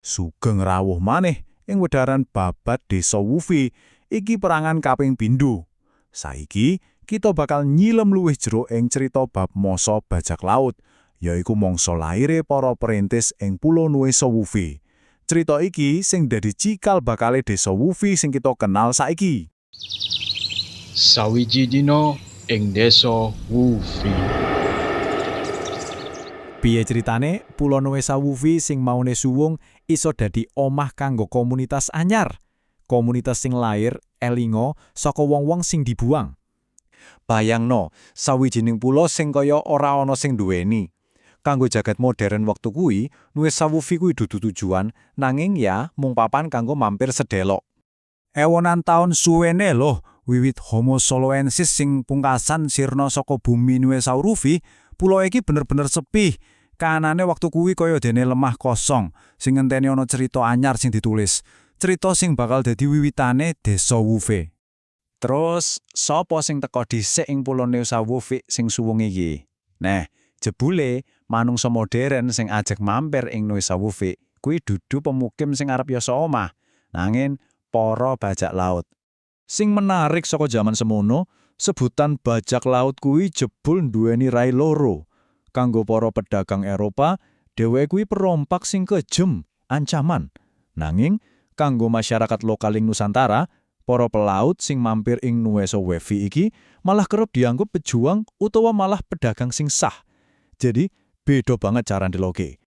Sugeng rawuh maneh ing wedharan Babad Desa Wufi, iki perangan kaping pindho. Saiki kita bakal nyilem luwih jero ing cerita bab masa bajak laut, yaiku mangsa laire para perintis ing Pulo Nuesa Wufi. Cerita iki sing dadi cikal bakale Desa Wufi sing kita kenal saiki. Sawiji dina ing desa Wufi. Piye ceritane Pulo Nuesa Wufi sing maune suwung iso dadi omah kanggo komunitas anyar? Komunitas sing lair elingo saka wong-wong sing dibuang. Bayangno, sawijining pulo sing kaya ora ana sing duweni. Kanggo jagat modern wektu kuwi, Nuesa Wufi kuwi dudu tujuan, nanging ya mung papan kanggo mampir sedelok. Ewonan taun suwene loh, wiwit Homo soloensis sing pungkasan sirna saka bumi Nuesa Wufi, pulo iki bener-bener sepi. Kahanane waktu kuwi kaya dene lemah kosong, sing ngenteni ana cerita anyar sing ditulis. Cerita sing bakal dadi wiwitane Desa Wufi. Terus, sapa sing teka dhisik ing Pulo Nusa Wufi sing suwung iki? Nah, jebule manungsa modern sing ajeg mampir ing Nusa Wufi kuwi dudu pemukim sing arep yasa omah, nanging para bajak laut. Sing menarik saka jaman semono, sebutan bajak laut kuwi jebul nduweni rai loro. Kanggo para pedagang Eropa, dheweke kuwi perompak sing kejem, ancaman. Nanging kanggo masyarakat lokal ing Nusantara, para pelaut sing mampir ing Nuesa Wefi iki malah kerep dianggap pejuang utawa malah pedagang sing sah. Jadi, beda banget cara ndeloke.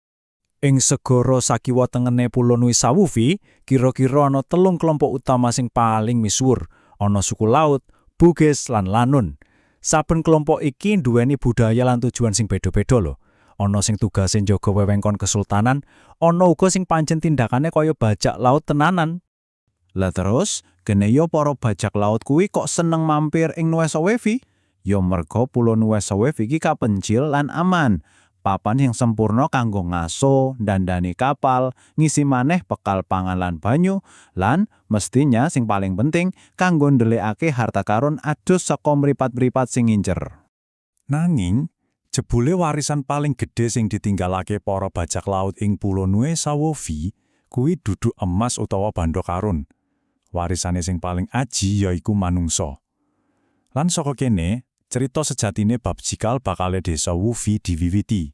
Ing segara sakiwa tengene Pulo Nusa Wufi, kira-kira ana telung kelompok utama sing paling misuwur. Ana suku laut, Bugis lan Lanun. Saben kelompok iki nduweni budaya lan tujuan sing beda-beda lho. Ana sing tugase njaga wewengkon kesultanan, ana uga sing pancen tindakane kaya bajak laut tenanan. Lah terus, keneyo para bajak laut kuwi kok seneng mampir ing Nuesa Wevi? Ya merga Pulo Nuesa Wevi iki kapencil lan aman. Papan yang sempurna kanggo ngaso, dandani kapal, ngisi maneh bekal pangan lan banyu, lan mestinya sing paling penting kanggo ndelikake harta karun adus saka mripat-mripat sing ngincer. Nanging, jebule warisan paling gedhe sing ditinggalake para bajak laut ing Pulo Nuesa Wovi kuwi dudu emas utawa banda karun. Warisane sing paling aji yaiku manungsa. Lan saka kene, cerita sejatine bab cikal bakale desa Wufi diwiwiti.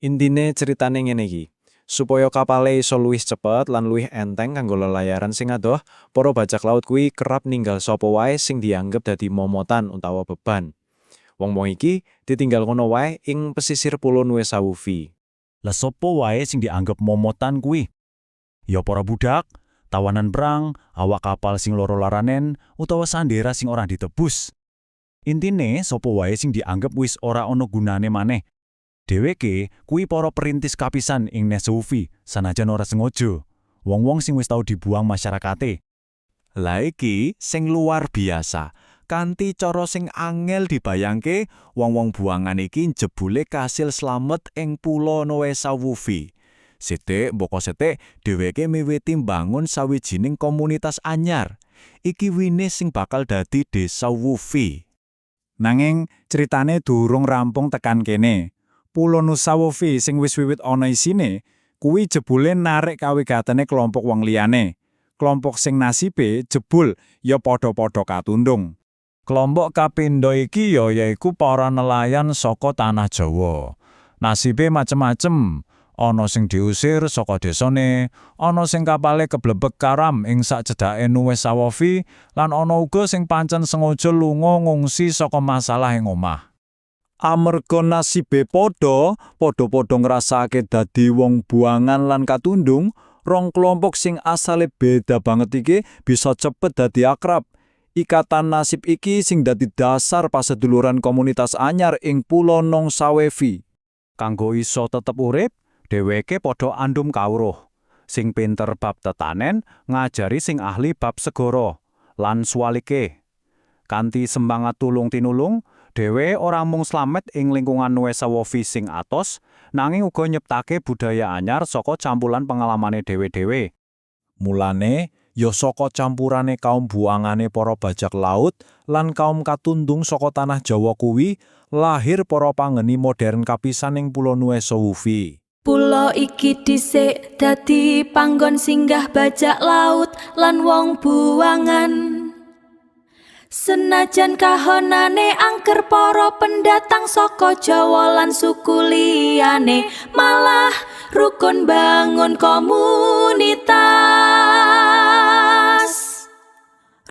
Intine ceritane ngene iki. Supaya kapale iso luwih cepet lan luwih enteng kanggo lelayaran sing adoh, para bajak laut kuwi kerap ninggal sapa wae sing dianggep dadi momotan utawa beban. Wong-wong iki ditinggal kono wae ing pesisir Pulo Nuesa Wufi. Lah, sapa wae sing dianggep momotan kuwi? Ya para budak, tawanan perang, awak kapal sing loro laranen, utawa sandera sing ora ditebus. Intine sapa wae sing dianggep wis ora ana gunane maneh. Dheweke kuwi para perintis kapisan ing Nusa Wufi, sanajan ora sengaja. Wong-wong sing wis tau dibuang masyarakate. Lah, iki sing luar biasa. Kanthi cara sing angel dibayangke, wong-wong buangan iki jebule kasil slamet ing Pulo Nuesa Wufi. Sithik mbaka sithik dheweke miwiti mbangun sawijining komunitas anyar. Iki winih sing bakal dadi Desa Wufi. Nanging ceritane durung rampung tekan kene. Pulo Nusa Wufi sing wis wiwit ana isine, kuwi jebule narik kawigatene kelompok wong liyane. Kelompok sing nasibe jebul ya padha-padha katundung. Kelompok kapindo iki ya yaiku para nelayan saka tanah Jawa. Nasibe macem-macem. Ana sing diusir saka desane, ana sing kapale keblebek karam ing sak cedhake Nuesa Wofi, lan ana uga sing pancen sengaja lunga ngungsi saka masalah ing omah. Amarga nasibe padha, padha-padha ngrasake dadi wong buangan lan katundung, rong kelompok sing asale beda banget iki bisa cepet dadi akrab. Ikatan nasib iki sing dadi dasar paseduluran komunitas anyar ing Pulo Nongsawevi. Kanggo iso tetep urip, dheweke padha andum kawruh. Sing pinter bab tetanen ngajari sing ahli bab segara, lan suwalike. Kanthi semangat tulung tinulung, dhewe ora mung slamet ing lingkungan Nuesa Wofi sing atos, nanging uga nyiptake budaya anyar saka campuran pengalamane dhewe-dhewe. Mulane, ya saka campurane kaum buangane para bajak laut lan kaum katundung saka tanah Jawa kuwi lahir para panggeni modern kapisan ing Pulo Nuesa Wufi. Pulo iki dhisik dadi panggon singgah bajak laut lan wong buangan. Senajan kahonane angker, para pendatang saka Jawa lan suku liyane malah rukun bangun komunitas.